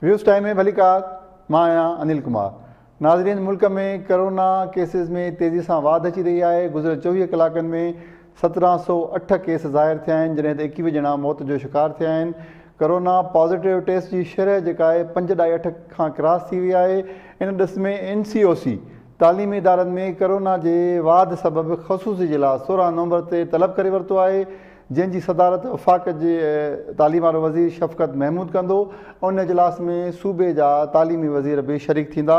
Waves time ۾ ڀليڪار، مان آهيان انيل ڪمار. ناظرين ملڪ ۾ ڪرونا ڪيسز ۾ تيزي سان واڌ اچي رهي آهي، گذريل 24 ڪلاڪن ۾ 1708 ڪيس ظاهر ٿيا آهن جڏهن ته 21 ڄڻا موت جو شڪار ٿيا آهن، ڪرونا پازيٽو ٽيسٽ جي شرح جيڪا آهي پنج ڏائي اٺ کان ڪراس ٿي وئي آهي، ان ڏس ۾ اين سي او سي تعليمي ادارن ۾ ڪرونا جي واڌ سبب خصوصي اجلاس 16 نومبر تي طلب ڪري ورتو آهي، جنهن جي صدارت وفاق جي تعليم وارو وزير شفقت محمود ڪندو، ان اجلاس ۾ صوبي جا تعليمي وزير به شريڪ ٿيندا.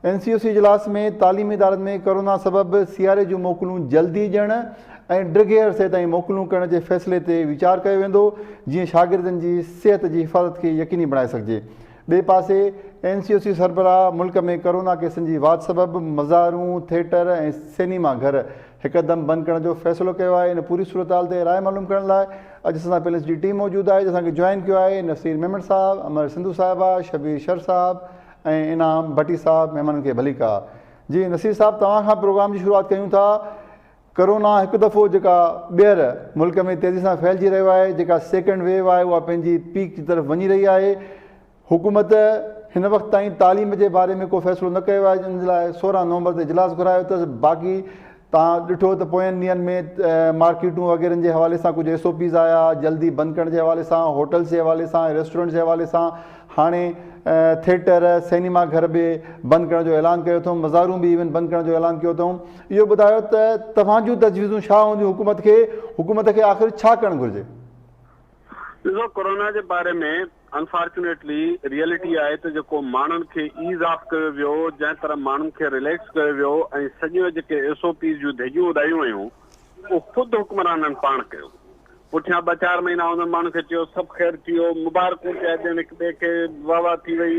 اين سي او سي اجلاس ۾ تعليمي ادارن ۾ ڪرونا سبب سياري جون موڪلون جلدي ڏيڻ ۽ ڊگهي عرصي تائين موڪلون ڪرڻ جي فيصلي تي ويچار ڪيو ويندو جيئن شاگردن جي صحت جي حفاظت کي يقيني بڻائي سگهجي. ٻئي پاسي اين سي او سي سربراهه ملڪ ۾ ڪرونا ڪيسن جي واڌ سبب مزارون، ٿيٽر ۽ سئنيما گهر هڪدم بند ڪرڻ جو فيصلو ڪيو آهي. ان پوري صورتحال تي راء معلوم ڪرڻ لاء اڄ اسان سان پينلسٽ جي ٽيم موجود آهي جنهن اسان کي جوائن ڪيو آهي نصير ميمڻ صاحب، امر سنڌو صاحبه، شبير شر صاحب ۽ انعام ڀٽي صاحب مهمانن کي ڀليڪار. جي نصير صاحب توهان کان پروگرام جي شروعات ڪيون ٿا. ڪرونا هڪ دفعو جيڪا ٻيهر ملڪ ۾ تيزي سان ڦهلجي رهيو آهي جيڪا سيڪنڊ ويو آهي اها پنهنجي پيڪ جي طرف وڃي رهي آهي حڪومت هن وقت تائين تعليم جي باري ۾ ڪو فيصلو نه ڪيو آهي ان لاء 16 نومبر تي اجلاس گهرايو اٿس باقي توهان ڏٺو ته پوين ڏينهن ۾ مارڪيٽون وغيرن جي حوالي سان ڪجهه ايس او پيز آيا جلدي بند ڪرڻ جي حوالي سان هوٽلز جي حوالي سان ريسٽورنٽس جي حوالي سان هاڻي ٿيٽر سئنيما گهر به بند ڪرڻ جو اعلان ڪيو اٿئون مزارون به ايون بند ڪرڻ جو اعلان ڪيو اٿئون اهو ٻڌايو ته توهان جون تجويزون ڇا هونديون حڪومت کي حڪومت کي آخر ڇا ڪرڻ گهرجي؟ ڏسو ڪورونا جي باري ۾ انفارچونيٽلي ريئلٽي آهي ته جيڪو ماڻهن کي ايز آف ڪيو ويو جنهن طرح ماڻهن کي رليڪس ڪيو ويو ۽ سڄيون جيڪي ايس او پيز جون ڌڄيون اڏايون ويون اهو خود حڪمرانن پاڻ ڪيو پٺيان ٻه چار مهينا انهن ماڻهن کي چيو سڀ خير ٿي ويو مبارڪون پيا ڏين هڪ ٻئي کي واهه واهه ٿي وئي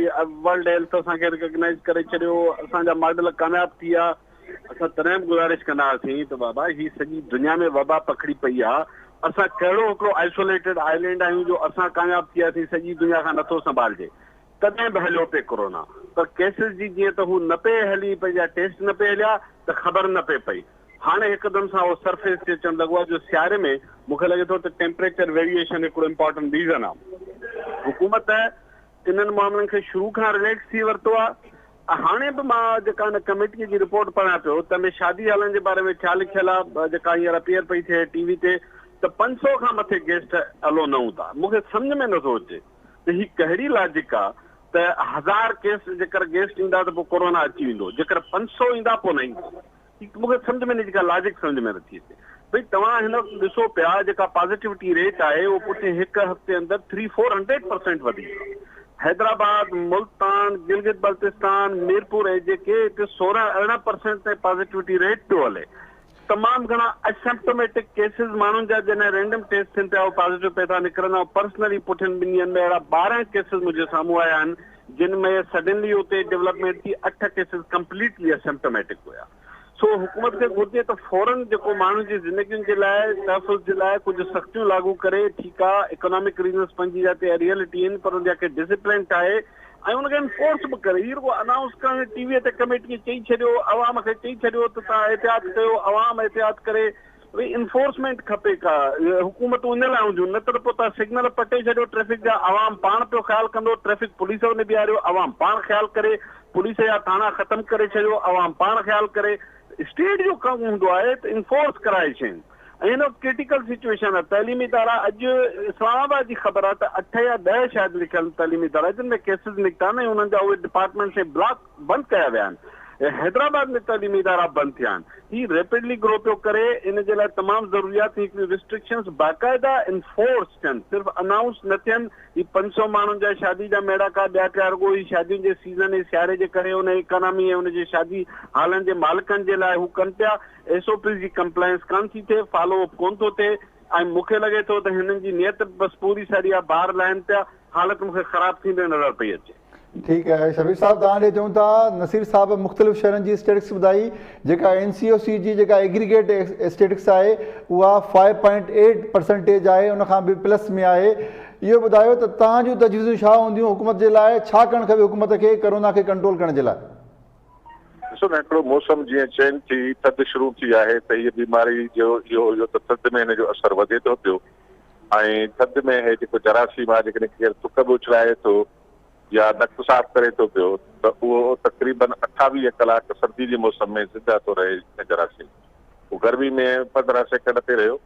ورلڊ هيلٿ اسان کي ريڪگنائز ڪري ڇڏيو اسان جا ماڊل ڪامياب ٿي ويا اسان تڏهن به گذارش ڪندا هئاسين ته بابا هي سڄي دنيا ۾ وبا پکڙي پئي آ، اسان ڪهڙو هڪڙو آئسوليٽيڊ آئلينڊ آهيون جو اسان ڪامياب ٿي وياسين سڄي دنيا کان نٿو سنڀالجي. تڏهن به هليو پئي ڪورونا پر ڪيسز جي جيئن ته هو نه پئي هلي پئي يا ٽيسٽ نه پئي هليا ته خبر نه پئي پئي. هاڻي هڪدم سان اهو سرفيس تي اچڻ لڳو آ جو سياري ۾ مون کي لڳي ٿو ته ٽيمپريچر ويريئيشن هڪڙو امپارٽنٽ ريزن آ. حڪومت انهن معاملن کي شروع کان رليڪس ٿي ورتو آ. هاڻي به مان جيڪا ان ڪميٽيء جي رپورٽ پڙهان پيو تنهن ۾ شادي هالن جي باري ۾ ڇا لکيل آ جيڪا هينئر اپيئر پئي ٿئي ٽي وي تي ته 500 کان مٿي گيسٽ الو نه هوندا. مون کي سمجهه ۾ نٿو اچي ته هي ڪهڙي لاجڪ آ ته هزار ڪيس جيڪر گيسٽ ايندا ته پوء ڪورونا اچي ويندو جيڪر 500 ايندا پوء نه ايندو. هي مون کي سمجهه ۾ نه جيڪا لاجڪ سمجهه ۾ نٿي اچي. ڀئي توهان هن وقت ڏسو پيا جيڪا پازيٽوٽي ريٽ آهي اهو پٺين هڪ هفتي اندر ٿري فور هنڊريڊ پرسينٽ وڌي ويو آهي. حيدرآباد، ملتان، گلگت بلتستان، ميرپور ۽ جي ڪي اتي 16 18 پرسينٽ تائين پازيٽوٽي ريٽ پيو هلي. تمام گهڻا اسيمپٽوميٽڪ ڪيسز ماڻهن جا جڏهن رينڊم ٽيسٽ ٿين پيا اهي پازيٽو پئي ٿا نڪرن ۽ پرسنلي پٺين ٻن ڏينهن ۾ اهڙا 12 ڪيسز منهنجي سامهون آيا آهن جن ۾ سڊنلي اتي ڊولپمينٽ ٿي اٺ ڪيسز ڪمپليٽلي اسيمپٽوميٽڪ هيا سو حڪومت کي گهرجي ته فورن جيڪو ماڻهن جي زندگين جي لاء تحفظ جي لاء ڪجهه سختيون لاڳو ڪري ٺيڪ آ اڪنامڪ ريزنس پنهنجي جاء تي ريئلٽي آهن پر ان جا ڪي ڊسپلين ٺاهي ۽ ان کي انفورس به ڪري هي رڳو انائونس ڪرڻ ٽي وي تي ڪميٽي چئي ڇڏيو عوام کي چئي ڇڏيو ته توهان احتياط ڪيو عوام احتياط ڪري ڀئي انفورسمينٽ کپي ڪا حڪومتون ان لاء هونديون نه ته پوء توهان سگنل پٽي ڇڏيو ٽريفڪ جا عوام پاڻ پيو خيال ڪندو ٽريفڪ پوليس نه بيهاريو عوام پاڻ خيال ڪري پوليس جا ٿاڻا ختم ڪري ڇڏيو عوام پاڻ خيال ڪري اسٽيٽ جو ڪم هوندو آهي ته انفورس ڪرائي شيون ۽ هن وقت ڪرٽيڪل سچويشن آهي تعليمي ادارا اڄ اسلام آباد جي خبر آهي ته اٺ يا ڏهه شايد لکيل تعليمي ادارا جن ۾ ڪيسز نڪتا آهن ۽ انهن جا اهي ڊپارٽمينٽس ۽ بلاڪ بند ڪيا ويا آهن ۽ حيدرآباد ۾ تعليمي ادارا بند ٿيا آهن. هي ريپڊلي گرو پيو ڪري ان جي لاء تمام ضروري آهي ته هڪڙيون ريسٽرڪشنز باقاعده انفورس ٿين صرف انائونس نه ٿين. هي 500 ماڻهن جا شادي جا ميڙاڪا ٻيا ٽيا رڳو هي شادين جي سيزن ۽ سياري جي ڪري ان اڪانامي ۽ ان جي شادي هالن جي مالڪن جي لاء هو ڪن پيا. ايس او پيز جي ڪمپلائنس ڪانه ٿي ٿئي فالو اپ ڪونه ٿو ٿئي ۽ مون کي لڳي ٿو ته هنن جي نيت بس پوري ساري آهي بار لاهين پيا حالت مون کي خراب ٿيندي نظر پئي اچي. ٺيڪ آهي شبير صاحب توهان ڏي چئون ٿا نصير صاحب مختلف شهرن جي اسٽيٽڪس ٻڌائي جيڪا اين سي او سي جي جيڪا ايگريگيٽ اسٽيٽڪس آهي اها 5.8 پرسنٽيج آهي ان کان به پلس ۾ آهي اهو ٻڌايو ته توهان جون تجويزون ڇا هونديون حڪومت جي لاء ڇا ڪرڻ کپي حڪومت کي ڪرونا کي ڪنٽرول ڪرڻ جي لاء. ڏسو نه هڪڙو موسم جيئن چينج ٿي ٿڌ شروع ٿي آهي ته هيء بيماري جو اهو اهو ته ٿڌ ۾ هن جو اثر وڌي ٿو پيو ۽ ٿڌ ۾ هي جيڪو جراثيم آهي جيڪڏهن ڪير ٿڪ به اڇلائي ٿو يا نڪ صاف ڪري ٿو پيو ته اهو تقريبن 28 ڪلاڪ سردي جي موسم ۾ زنده ٿو رهي جراثيم هو گرمي ۾ 15 سيڪنڊ تي رهيو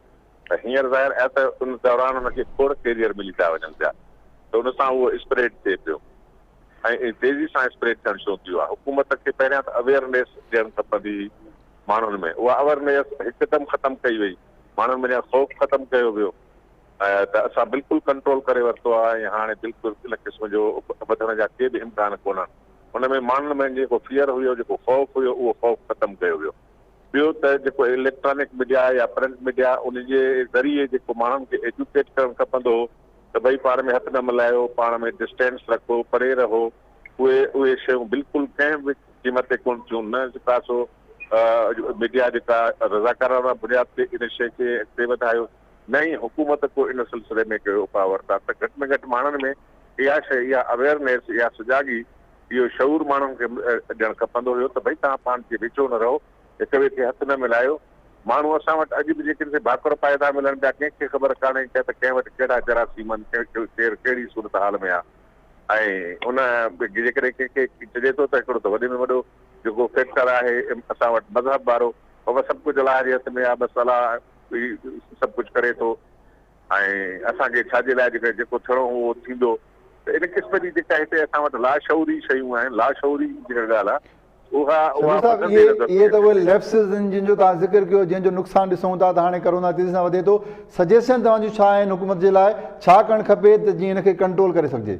ته هينئر ظاهر آهي ته ان دوران ان کي کوڙ ڪيريئر ملي ٿا وڃن پيا ته ان سان اهو اسپريڊ ٿئي پيو ۽ تيزي سان اسپريڊ ٿيڻ شروع ٿي ويو آهي. حڪومت کي پهريان ته اويئرنيس ڏيڻ کپندي هئي ماڻهن ۾ اها اويئرنيس هڪدم ختم ڪئي وئي ماڻهن منجهان خوف ختم ڪيو ويو ته اسان بلڪل ڪنٽرول ڪري ورتو آهي ۽ هاڻي بلڪل ان قسم جو وڌڻ جا ڪي به امڪان ڪونهن ان ۾ ماڻهن ۾ جيڪو فيئر هيو جيڪو خوف هيو اهو خوف ختم ڪيو ويو ٻيو ته جيڪو اليڪٽرانڪ ميڊيا يا پرنٽ ميڊيا ان جي ذريعي جيڪو ماڻهن کي ايجوڪيٽ ڪرڻ کپندو هو ته ڀئي پاڻ ۾ هٿ نه ملايو، پاڻ ۾ ڊسٽينس رکو، پري رهو، اهي اهي شيون بلڪل ڪنهن به قيمت تي ڪونه ٿيون، نه جيڪا سو ميڊيا جيڪا رضاڪارانه بنياد تي ان شيء کي اڳتي وڌايو، نه ئي حڪومت ڪو ان سلسلي ۾ ڪيو اپاء ورتا ته گهٽ ۾ گهٽ ماڻهن ۾ اها شيء اها اويئرنيس اها سجاڳي اهو شعور ماڻهن کي ڏيڻ کپندو هيو ته ڀئي توهان پاڻ جي ويجهو نه رهو، هڪ ٻئي کي هٿ نه ملايو. ماڻهو اسان وٽ اڄ به جيڪڏهن سي ڀاڪر پائي ٿا ملن پيا، ڪنهن کي خبر ڪانهي ڪه ته ڪنهن وٽ ڪهڙا جراثيم آهن، ڪير ڪهڙي صورتحال ۾ آهي ۽ ان جيڪڏهن ڪنهن کي چئجي ٿو ته هڪڙو ته وڏي ۾ وڏو جيڪو فيڪٽر آهي اسان وٽ مذهب وارو بابا سڀ ڪجهه الله جي هٿ ۾ آهي بس الله ئي سڀ ڪجهه ڪري ٿو ۽ اسان کي ڇا جي لاء جيڪڏهن جيڪو ٿيڻو هو اهو ٿيندو ته ان قسم جي جيڪا هتي اسان وٽ لاشعوري شيون آهن لاشعوري جيڪا ڳالهه آهي اها سميع اها صاحب وڌندي اهي نظر ٿي اهي ته اچي اهي پئي. ليپسز آهن جن جو توهان ذڪر ڪيو جنهن جو نقصان ڏسون ٿا ته هاڻي ڪرونا تيزي سان وڌي ٿو سجيشن توهان جون ڇا آهن حڪومت جي لاء ڇا ڪرڻ کپي ته جيئن ان کي ڪنٽرول ڪري سگهجي.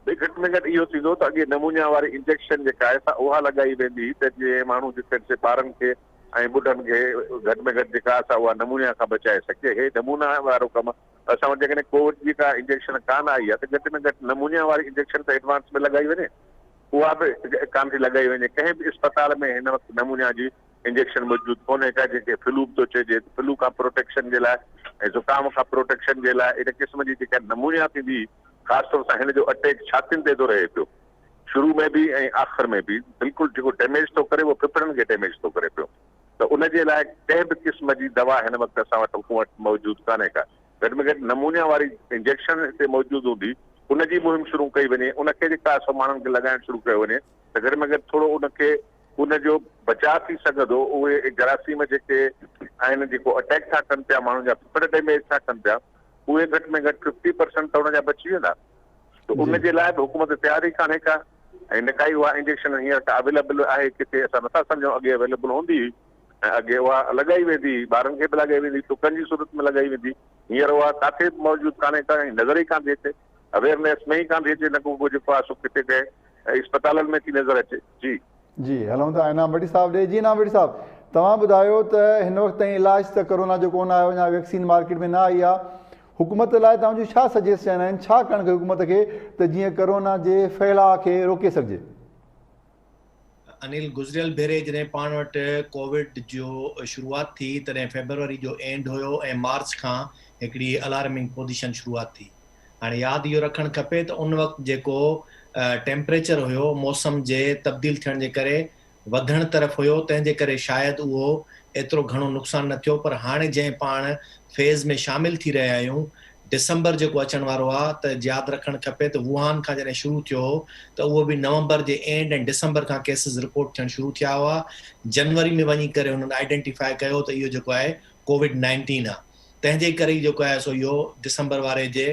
ڀئي گهٽ ۾ گهٽ اهو ٿيندو ته اڳي نمونيا واري انجيڪشن جيڪا آهي سا اها لڳائي ويندي هئي ته جيئن ماڻهو جتي ڏسي ٻارن کي ۽ ٻڍن کي گهٽ ۾ گهٽ جيڪا آهي سا اها نمونيا کان بچائي سگهجي هي نمونا وارو ڪم اسان وٽ جيڪڏهن ڪووڊ جي ڪا انجيڪشن ڪانه آئي آهي ته گهٽ ۾ گهٽ نمونيا واري انجيڪشن ته ايڊوانس ۾ لڳائي وڃي. اها به ڪانه ٿي لڳائي وڃي، ڪنهن به اسپتال ۾ هن وقت نمونيا جي انجيڪشن موجود ڪونهي ڪا جنهن کي فلو به ٿو چئجي ته فلو کان پروٽيڪشن جي لاء ۽ زڪام کان پروٽيڪشن جي لاء ان قسم جي جيڪا نمونيا ٿيندي خاص طور سان هن جو اٽيڪ ڇاتين تي ٿو رهي پيو شروع ۾ به ۽ آخر ۾ به بلڪل جيڪو ڊيميج ٿو ڪري اهو ڦڦڙن کي ڊيميج ٿو ڪري پيو ته ان جي لاء ڪنهن به قسم جي دوا هن وقت اسان وٽ حڪومت موجود ڪانهي ڪا. گهٽ ۾ گهٽ نمونيا واري انجيڪشن هتي موجود هوندي ان جي مهم شروع ڪئي وڃي ان کي جيڪا سو ماڻهن کي لڳائڻ شروع ڪيو وڃي ته گهٽ ۾ گهٽ ٿورو ان کي ان جو بچاء ٿي سگهندو اهي جراثيم جيڪي آهن جيڪو اٽيڪ ٿا ڪن پيا ماڻهن جا ڦڦڙ ڊيميج ٿا ڪن پيا اهي گهٽ ۾ گهٽ ففٽي پرسنٽ ته ان جا بچي ويندا ته ان جي لاء به حڪومت تيار ئي ڪانهي ڪا ۽ نه ڪائي اها انجيڪشن هينئر ڪا اويليبل آهي ڪٿي اسان نٿا سمجهون اڳي اويليبل هوندي هئي ۽ اڳي اها لڳائي ويندي هئي، ٻارن کي به لڳائي ويندي هئي، ٽڪن جي صورت ۾ لڳائي ويندي هئي، هينئر اها ڪاٿي به موجود ڪانهي ڪا ۽ نظر ئي ڪانه ٿي اچي، اويئرنيس ۾ ئي ڪانه ٿي اچي، نه ڪو جيڪو آهي سو ڪٿي ڪنهن اسپتالن ۾ ٿي نظر اچي. جي. جي هلون ٿا انعام ڀٽي صاحب ڏي. جي انعام ڀٽي صاحب توهان ٻڌايو ته هن وقت تائين علاج ته ڪرونا جو ڪونه آيو اڃا ويڪسين مارڪيٽ ۾ نه آئي آهي حڪومت لاء توهان جون ڇا سجيسشن آهن ڇا ڪرڻ کپي حڪومت کي ته جيئن ڪرونا جي ڦهلاء کي روڪي سگهجي. انيل گذريل ڀيري جڏهن پاڻ وٽ ڪووڊ جو شروعات ٿي تڏهن فيبروري جو اينڊ هيو ۽ مارچ کان هڪڙي الارمنگ پوزيشن شروعات ٿي هاڻي ياد اهو رکڻ کپي ته ان وقت جيڪو ٽيمپريچر هيو موسم جي تبديل ٿيڻ جي ڪري وڌڻ طرف هيو تنهن جي ڪري شايد اهو ايترو گهڻو نقصان نه ٿيو پر هاڻي جنهن پاڻ فيز ۾ شامل ٿي رهيا آهيون ڊسمبر جيڪو اچڻ وارو آ ته ياد رکڻ کپي ته ووهان کان جڏهن شروع ٿيو هو ته اهو به نومبر جي اينڊ ۽ ڊسمبر کان ڪيسز رپورٽ ٿيڻ شروع ٿيا هئا جنوري ۾ وڃي ڪري هنن آئيڊينٽيفائي ڪيو ته اهو جيڪو آهي ڪووڊ نائنٽين آ تنهن جي ڪري ئي جيڪو آهي سو اهو ڊسمبر واري جي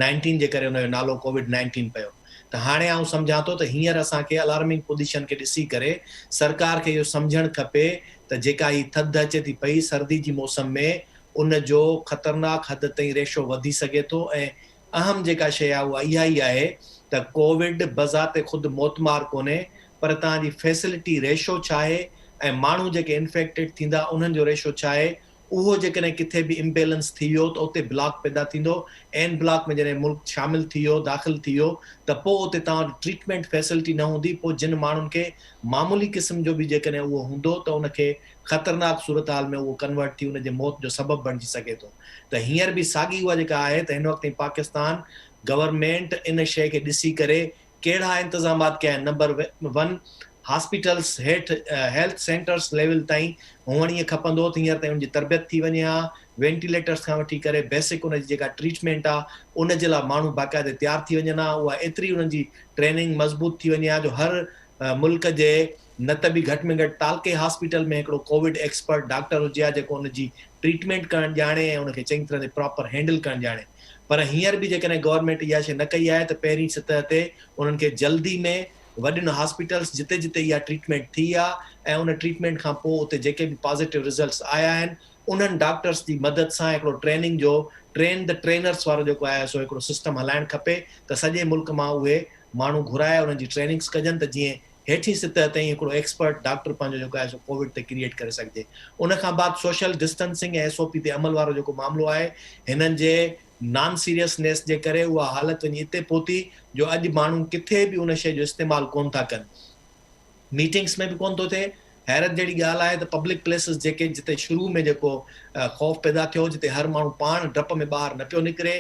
نائنٽين جي ڪري ان جو نالو ڪووڊ نائنٽين پيو ته هاڻي آئون سمجهان ٿو ته هينئر اسان کي الارمنگ پوزيشن کي ڏسي ڪري سرڪار کي اهو سمجهڻ کپي ته جيڪا هي ٿڌ اچي ٿي پئي سردي جي موسم ۾ ان جو خطرناڪ حد تائين ريشو وڌي سگهي ٿو ۽ اهم جيڪا شيء آهي اها اها ئي آهي ته ڪووڊ بذات خود موتمار ڪونهي پر توهان جي فيسلٽي ريشو ڇا آهي ۽ ماڻهو جيڪي انفيڪٽيڊ ٿيندا انهن جو ريشو ڇا آهي اهو جيڪڏهن ڪٿي به امبيلنس ٿي ويو ته اتي بلاڪ پيدا ٿيندو اين بلاڪ ۾ جڏهن ملڪ شامل ٿي ويو داخل ٿي ويو ته پوء اتي توهان وٽ ٽريٽمينٽ فيسلٽي نه هوندي پوء جن ماڻهن کي معمولي قسم جو به جيڪڏهن اهو هوندو ته ان کي خطرناڪ صورتحال ۾ اهو ڪنورٽ ٿي ان جي موت جو سبب بڻجي سگهي ٿو ته هينئر به ساڳي اها جيڪا آهي ته هن وقت تائين پاڪستان گورنمينٽ ان شيء کي ڏسي ڪري ڪهڙا انتظامات ڪيا آهن نمبر ون هاسپيٽلس هيٺ هيلٿ سينٽرس ليول تائين هئڻ ائين کپندو هو ته هينئر تائين ان جي تربيت ٿي وڃي ها وينٽيليٽرز کان وٺي ڪري بيسڪ ان جي جيڪا ٽريٽمينٽ آ ان جي لاء ماڻهو باقاعدي تيار ٿي وڃن ها اها ايتري انهن جي ٽريننگ مضبوط ٿي وڃي ها جو هر ملڪ جي نه ته به گهٽ ۾ گهٽ تعلقي هاسپيٽل ۾ هڪڙو ڪووڊ ايڪسپرٽ ڊاڪٽر هجي ها جيڪو ان جي ٽريٽمينٽ ڪرڻ ڄاڻي ۽ ان کي چڱي طرح سان پراپر هينڊل ڪرڻ ڄاڻي پر هينئر به جيڪڏهن گورنمينٽ اها شيء نه ڪئي آهي ته پهرين سطح تي انهن کي جلدي ۾ وڏين هاسپيٽلس جتي جتي اها ٽريٽمينٽ ٿي آهي ۽ ان ٽريٽمينٽ کان پوء اتي جيڪي به پازيٽو رزلٽس آيا آهن انهن ڊاڪٽرس جي مدد سان هڪڙو ٽريننگ جو ٽرين the trainers وارو جيڪو آهي سو هڪڙو سسٽم هلائڻ کپي ته سڄي ملڪ مان اهي ماڻهو گهرائي انهن جي ٽريننگس ڪجن ته جيئن هيٺين سطح تائين هڪڙو ايڪسپرٽ ڊاڪٽر پنهنجو جيڪو آهي سو ڪووڊ تي ڪريئيٽ ڪري سگهجي. ان کان بعد social distancing ۽ S O P تي عمل وارو جيڪو معاملو آهي هنن جي نان سيريس نيس جي ڪري اها حالت وڃي اتي پهتي جو اڄ ماڻهو ڪٿي به ان شيء جو استعمال ڪونه ٿا ڪن. ميٽنگس ۾ به ڪونه ٿو ٿئي. حيرت جهڙي ڳالهه آهي ته پبلڪ پليسز جيڪي جتي شروع ۾ جيڪو خوف پيدا ٿيو جتي هر ماڻهو پاڻ ڊپ ۾ ٻاهر نه پيو نڪري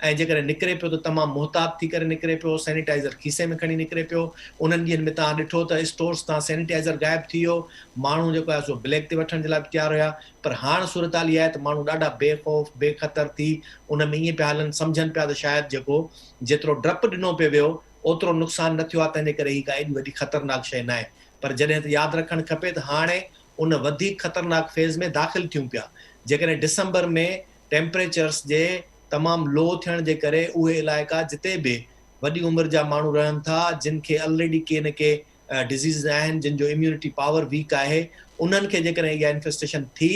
۽ جيڪڏهن نڪري پيو ته تمام محتاط ٿي ڪري نڪري پيو سينيٽائيزر کيسي ۾ کڻي نڪري پيو انهن ڏينهن ۾ توهان ڏٺو ته اسٽورز تان سينيٽائيزر غائب ٿي ويو ماڻهو جيڪو آهي سو بليڪ تي وٺڻ جي لاء به تيار هيا پر هاڻ صورتحال اها آهي ته ماڻهو ڏاڍا بي خوف بي خطر ٿي ان ۾ ائين پيا هلن سمجهن پيا ته شايد جيڪو جيترو ڊپ ڏنو پيو ويو اوترو نقصان نه ٿيو آهي تنهن جي ڪري هي ڪا ايڏي وڏي خطرناڪ شيء ناهي پر جڏهن ته ياد رکڻ کپي ته هاڻي ان وڌيڪ خطرناڪ فيز ۾ داخل ٿيون پيا جيڪڏهن ڊسمبر ۾ ٽيمپريچرس جي تمام لو ٿيڻ جي ڪري اهي علائقا جتي به وڏي عمر جا ماڻهو رهن ٿا جن کي الريڊي ڪي نه ڪي ڊزيزز آهن جن جو اميونٽي پاور ويڪ آهي انهن کي جيڪڏهن اها انفيسٽيشن ٿي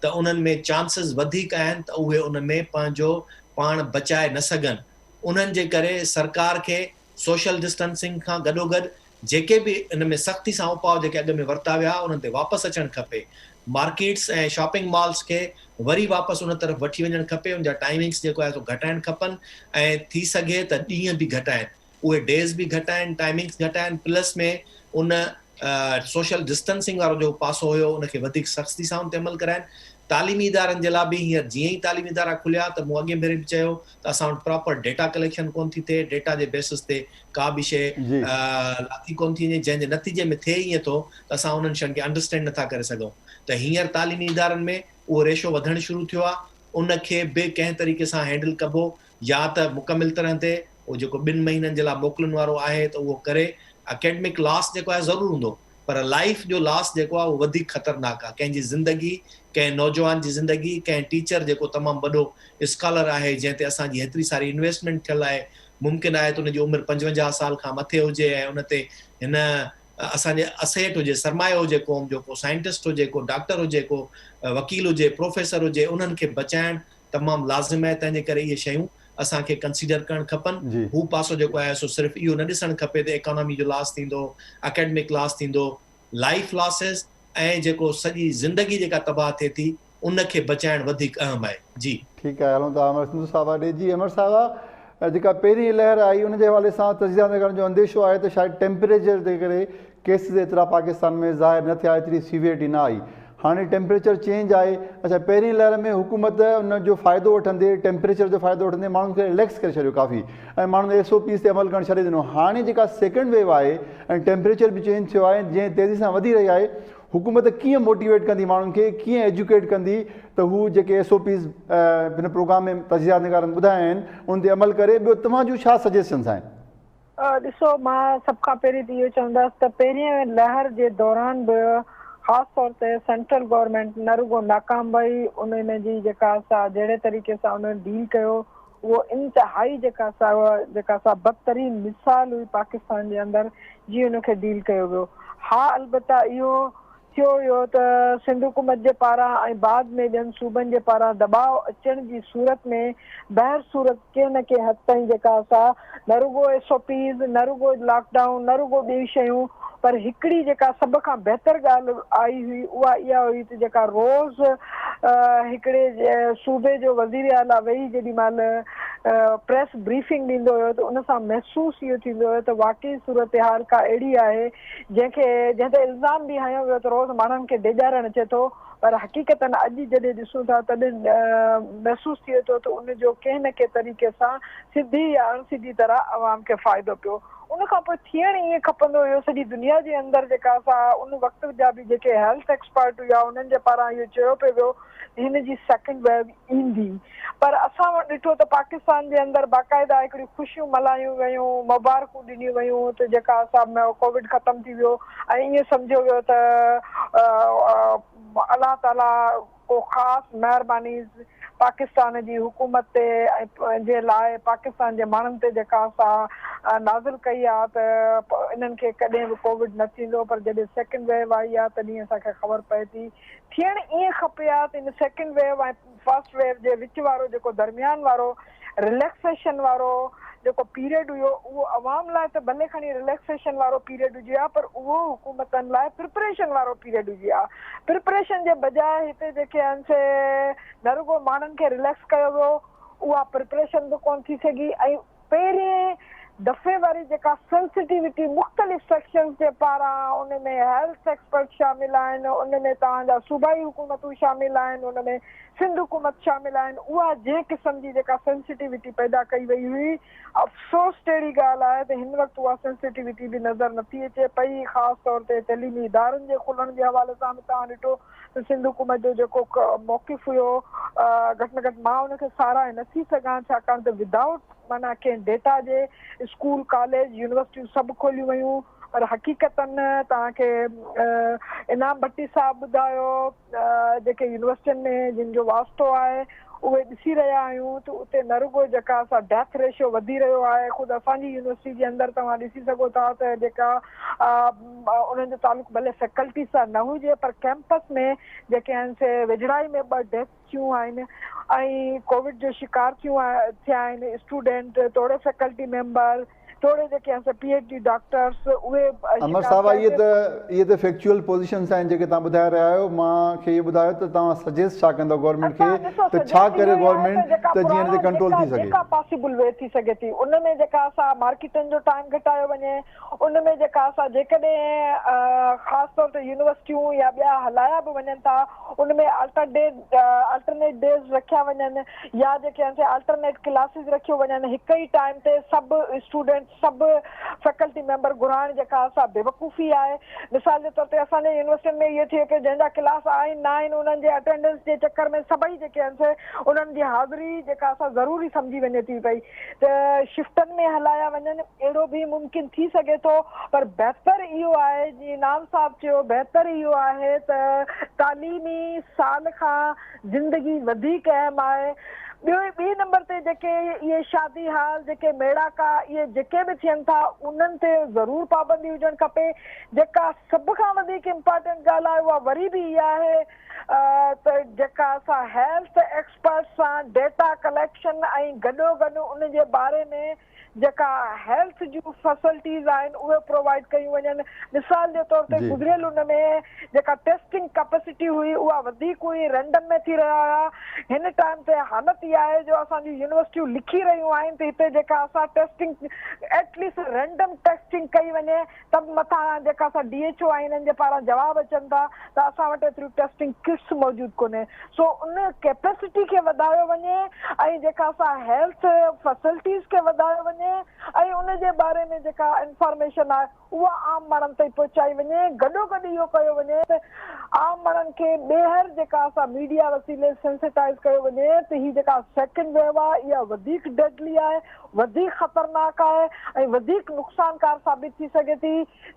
ته انهن ۾ چانسز وڌيڪ آهن ته اهي ان ۾ پنهنجو پاڻ بچائي نه سگهن انهن جي ڪري سرڪار کي سوشل ڊسٽنسنگ کان گڏوگڏ جيڪي به ان ۾ سختي سان اپاء جيڪي اڳ ۾ ورتا ويا انهن تي واپس اچڻ کپي. مارڪيٽس ۽ شاپنگ مالز کي وري واپس ان طرف وٺي وڃڻ کپي ان جا ٽائمنگس جيڪو آهي سو گهٽائڻ کپن ۽ ٿي سگهي ته ڏينهن به گهٽائن اهي ڊيز به گهٽائن ٽائمنگس گهٽائن پلس ۾ ان سوشل ڊسٽنسنگ وارو جيڪو پاسو هيو ان کي وڌيڪ سختي سان ان تي عمل ڪرائن. تعليمي ادارن جي لاء به هينئر جيئن ئي تعليمي ادارا کليا ته مون اڳين ڀيري به چيو ته اسان وٽ پراپر ڊيٽا ڪليڪشن ڪونه ٿي ٿئي، ڊيٽا جي بيسس تي ڪا به شيء لاٿي ڪونه ٿي وڃي جنهن جي نتيجي ۾ ٿئي ائين ٿو ته اسان انهن شين کي انڊرسٽينڊ نٿا ڪري سگهون ته هينئر تعليمي ادارن ۾ اهو ريشو وڌڻ شروع ٿيو آهي ان کي به ڪنهن طريقي سان هينڊل ڪبو يا ته مڪمل طرح تي اهو جيڪو ٻن مهينن جي لاء موڪلن وارو آهي ته اهو ڪري اڪيڊمڪ لاس جيڪو آهي ضرور هوندو پر لائيف جو لاس جيڪو آهي اهو وڌيڪ خطرناڪ آهي ڪنهن جي زندگي ڪنهن نوجوان جي زندگي ڪنهن ٽيچر جيڪو تمام وڏو اسڪالر آهي جنهن تي اسان جي هيتري ساري انويسٽمينٽ ٿيل آهي ممڪن آهي ته ان جي عمر 55 سال کان مٿي هجي ۽ ان تي هن اسان جي اسيٽ هجي سرمايو هجي قوم جو ڪو سائنٽسٽ هجي ڪو ڊاڪٽر هجي ڪو وڪيل هجي پروفيسر هجي انهن کي بچائڻ تمام لازم آهي تنهن جي ڪري اهي شيون اسان کي ڪنسيڊر ڪرڻ کپن. هو پاسو جيڪو آهي سو صرف اهو نه ڏسڻ کپي ته ايڪانامي جو لاس ٿيندو، اڪيڊمڪ لاس ٿيندو، لائيف لاسز ۽ جيڪو سڄي زندگي جيڪا تباهه ٿئي ٿي ان کي بچائڻ وڌيڪ اهم آهي. جي. ٺيڪ آهي هلون ٿا امر سنڌو صاحبه ڏي. جي امر صاحبه جيڪا پهرين لهر آئي ان جي حوالي سان تجزيه نگارن جو انديشو آهي ته شايد ٽيمپريچر جي ڪري ڪيسز ايترا پاڪستان ۾ ظاهر نه ٿيا ايتري سيويئرٽي نه آئي هاڻي ٽيمپريچر چينج آهي اڇا پهرين لهر ۾ حڪومت ان جو فائدو وٺندي ٽيمپريچر جو فائدو وٺندي ماڻهن کي رليڪس ڪري ڇڏيو ڪافي ۽ ماڻهن ايس او پيز تي عمل ڪرڻ ڇڏي ڏنو هاڻي جيڪا سيڪنڊ ويو آهي ۽ ٽيمپريچر به چينج ٿيو آهي جنهن تيزي سان وڌي رهي آهي حڪومت ڪيئن موٽيويٽ ڪندي ماڻهن کي ڪيئن ايجوڪيٽ ڪندي ته هو جيڪي ايس او پيز هن پروگرام ۾ تجزيه نگارن ٻڌايا آهن ان تي عمل ڪري ٻيو توهان جون ڇا سجيشنز آهن. ڏسو مان سڀ کان پهرين ته اهو چوندس ته پهرين لهر جي دوران به خاص طور تي سينٽرل گورنمينٽ نه رڳو ناڪام وئي ان ان جي جيڪا سا جهڙي طريقي سان انهن ڊيل ڪيو اهو انتهائي جيڪا سا جيڪا سا بدترين مثال هئي پاڪستان جي اندر جيئن ان کي ڊيل ڪيو ويو ها البته اهو ٿيو اهو ته سنڌ حڪومت جي پاران ۽ بعد ۾ ٻين صوبن جي پاران دٻاء اچڻ جي صورت ۾ بهر صورت ڪنهن نه ڪنهن حد تائين جيڪا سا نه رڳو ايس او پيز، نه رڳو لاڪ ڊائون، نه رڳو ٻيون شيون پر هڪڙي جيڪا سڀ کان بهتر ڳالهه آئي هئي اها اها هئي ته جيڪا روز هڪڙي صوبي جو وزير اعليٰ ويهي جيڏي مهل پريس بريفنگ ڏيندو هيو ته ان سان محسوس اهو ٿيندو هيو ته واقعي صورتحال ڪا اهڙي آهي جنهن کي جنهن تي الزام به هنيو ويو ته روز ماڻهن کي ڊيڄارڻ اچي ٿو. پر حقيقتن اڄ جڏهن ڏسون ٿا تڏهن محسوس ٿئي ٿو ته ان جو ڪنهن نه ڪنهن طريقي سان سڌي يا اڻ سڌي طرح عوام کي فائدو پيو. ان کان پوء ٿيڻ ائين کپندو هيو سڄي دنيا جي اندر جيڪا سا ان وقت جا به جيڪي هيلٿ ايڪسپرٽ هيا انهن جي پاران اهو چيو پئي ويو ته هن جي سيڪنڊ ويو ايندي پر اسان ڏٺو ته پاڪستان جي اندر باقاعده هڪڙيون خوشيون ملهايون ويون، مبارڪون ڏنيون ويون ته جيڪا اسان ڪووڊ ختم ٿي ويو ۽ ائين سمجهيو ويو ته الله تعاليٰ ڪو خاص مهرباني پاڪستان جي حڪومت تي ۽ جي لاء پاڪستان جي ماڻهن تي جيڪا سا نازل ڪئي آ ته انهن کي ڪڏهن به ڪووڊ نه ٿيندو پر جڏهن سيڪنڊ ويو آئي آ تڏهن اسان کي خبر پئي ٿي ٿيڻ ائين کپي ها ته ان سيڪنڊ ويو ۽ فرسٽ ويو جي وچ وارو جيڪو درميان وارو رليڪسيشن وارو جيڪو پيريڊ هيو اهو عوام لاء ته ڀلي کڻي رليڪسيشن وارو پيريڊ هجي ها پر اهو حڪومتن لاء پرپريشن وارو پيريڊ هجي ها. پرپريشن جي بجاء هتي جيڪي آهن سي نه رڳو ماڻهن کي رليڪس ڪيو ويو اها پرپريشن به ڪونه ٿي سگهي ۽ پهرين دفعي واري جيڪا سينسٽيوٽي مختلف سيڪشنز جي پاران ان ۾ هيلٿ ايڪسپرٽ شامل آهن ان ۾ توهان جا صوبائي حڪومتون شامل آهن ان ۾ سنڌ حڪومت شامل آهن اها جنهن قسم جي جيڪا سينسٽيوٽي پيدا ڪئي وئي هئي افسوس جهڙي ڳالهه آهي ته هن وقت اها سينسٽيوٽي به نظر نٿي اچي پئي خاص طور تي تعليمي ادارن جي کلڻ جي حوالي سان به توهان ڏٺو ته سنڌ حڪومت جو جيڪو موقف هيو گهٽ ۾ گهٽ مان ان کي ساراهي نه ٿي سگهان ڇاڪاڻ ته ودائوٽ معنيٰ ڪنهن ڊيٽا جي اسڪول ڪاليج يونيورسٽيون سڀ کوليون ويون پر حقيقتن توهان کي انعام ڀٽي صاحب ٻڌايو جيڪي يونيورسٽين ۾ جن جو واسطو آهي اهي ڏسي رهيا آهيون ته اتي نه رڳو جيڪا سا ڊيٿ ريشو وڌي رهيو آهي خود اسان جي يونيورسٽي جي اندر توهان ڏسي سگهو ٿا ته جيڪا انهن جو تعلق ڀلي فيڪلٽي سان نه هجي پر ڪيمپس ۾ جيڪي آهن سي ويجهڙائي ۾ ٻه ڊيٿ ٿيون آهن ۽ ڪووڊ جو شڪار ٿيون ٿيا آهن اسٽوڊنٽ توڙي فيڪلٽي ميمبر توڙي جيڪي آهن سي پي ايڇ ڊي ڊاڪٽرس اهي امر شڪار صاحب ٿيا اهي آهن. ته اهي ته فيڪچوئل پوزيشنس آهن جيڪي توهان ٻڌائي رهيا آهيو مان کي اهو ٻڌايو ته توهان سجيسٽ ڇا ڪندؤ گورنمينٽ کي اسان ڏسو ته ڇا سجيسٽ ڪري اهو ئي آهي ته گورنمينٽ جيڪا ته جيئن ان پراڻا تي ڪنٽرول جيڪا ٿي سگهي. جيڪا پاسيبل وي ٿي سگهي ٿي ان ۾ جيڪا اسان مارڪيٽن جو ٽائيم گهٽايو وڃي ان ۾ جيڪا اسان جيڪڏهن خاص طور تي يونيورسٽيون يا ٻيا هلايا به وڃن ٿا ان ۾ آلٽرڊيٽ آلٽرنيٽ ڊيز رکيا وڃن يا جيڪي آهن سي آلٽرنيٽ ڪلاسز رکيو وڃن هڪ ئي ٽائيم تي سڀ اسٽوڊنٽ سڀ فيڪلٽي ميمبر گهرائڻ جيڪا سا بيوقوفي آهي مثال جي طور تي اسان جي يونيورسٽين ۾ اهو ٿئي پيو جنهن جا ڪلاس آهن نه آهن انهن جي اٽينڊنس جي چڪر ۾ سڀئي جيڪي آهن سي انهن جي حاضري جيڪا سا ضروري سمجهي وڃي ٿي پئي ته شفٽن ۾ هلايا وڃن اهڙو به ممڪن ٿي سگهي ٿو پر بهتر اهو آهي جيئن انعام صاحب چيو بهتر اهو آهي ته تعليمي سال کان زندگي وڌيڪ اهم آهي. ٻيو ٻئي نمبر تي جيڪي اهي شادي هال جيڪي ميڙاڪا اهي جيڪي به ٿين ٿا انهن تي ضرور پابندي هجڻ کپي. جيڪا سڀ کان وڌيڪ امپارٽنٽ ڳالهه آهي اها وري به اها آهي ته جيڪا اسان هيلٿ ايڪسپرٽس سان ڊيٽا ڪليڪشن ۽ گڏوگڏ ان جي باري ۾ جيڪا هيلٿ جون فيسلٽيز آهن اهي پرووائيڊ ڪيون وڃن مثال جي طور تي گذريل ان ۾ جيڪا ٽيسٽنگ ڪيپسٽي هئي اها وڌيڪ هئي رينڊم ۾ ٿي رهيا هيا هن ٽائيم تي حالت اها آهي جو اسان جون يونيورسٽيون لکي رهيون آهن ته هتي جيڪا اسان testing at least random testing ڪئي وڃي ته به مٿان جيڪا اسان ڊي ايڇ او ۽ انهن جي پاران جواب اچن ٿا ته اسان وٽ ايتريون ٽيسٽنگ ڪٽس موجود ڪونهي سو ان ڪيپيسٽي کي وڌايو وڃي ۽ جيڪا اسان هيلٿ فيسلٽيز کي وڌايو وڃي ۽ ان جي باري ۾ جيڪا انفارميشن آهي اها عام ماڻهن تائين پهچائي وڃي گڏوگڏ اهو ڪيو وڃي ته عام ماڻهن کي ٻيهر جيڪا اسان ميڊيا وسيلي سينسيٽائز ڪيو وڃي ته هي جيڪا سيڪنڊ ويو آهي اها وڌيڪ ڊيڊلي آهي وڌيڪ خطرناڪ آهي ۽ وڌيڪ نقصانڪار ثابت ٿي سگهي ٿي،